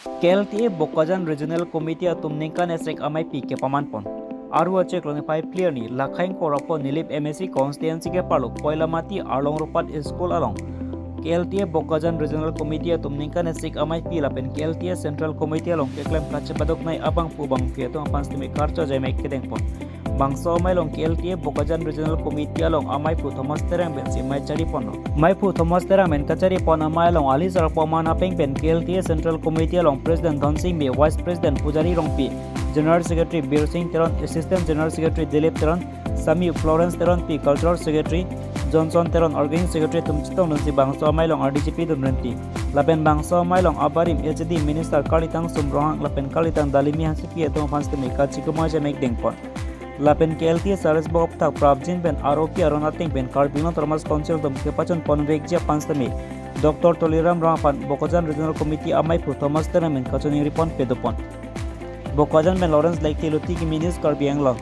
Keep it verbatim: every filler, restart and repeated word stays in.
K L T A Bokajan Regional Committee atum ningkan esek amaipi kepaman pon. Aru achek loni pai clear ni Lakhaing Korapon Nilip M A C constituency ke parlo Poilamati Arlong Rupat School along K L T A Bokajan Regional Committee atum ningkan esek amaipi lapen K L T A Central Committee along keklem kachebadok nai abang pu bang pi atum aphan sitame karcho jai mek kedeng pon. Bangso amai along K L T A Bokajan Regional Committee along amai pu Thomas Terang pen si amai chari ponlo. Amai pu Thomas Terang pen kachari pon amai along ali sarpo aman apeng pen K L T A Central Committee along President Dhonsing Bey, Vice President Pujari Rongpi, General Secretary Bir Singh Teron, Assistant General Secretary Dilip Teron, Sami Florence Teronpi, Cultural Secretary Johnson Teron, Organizing Secretary atum chetongdunsi bangso amai along R D G P atum renti. Lapen bangso amai along abarim H D Minister Karlitang Sum Ronghang lapen Karlitang Dalimi Hansepi atum aphan sitame kachikuma jai mek deng pon. Lapen K L T A Service Board aphuthak prapjin pen R O P aron ateng pen Karbi Anglong Autonomous Council atum kepachun ponvekji aphan sitame Doctor Tuliram Ronghang aphan Bokajan Regional Committee amai pu Thomas Terang pen kachiningri pon pado pon. Bokajan pen Lawrence Lekti, Luti Kimi News, Karbi Anglong.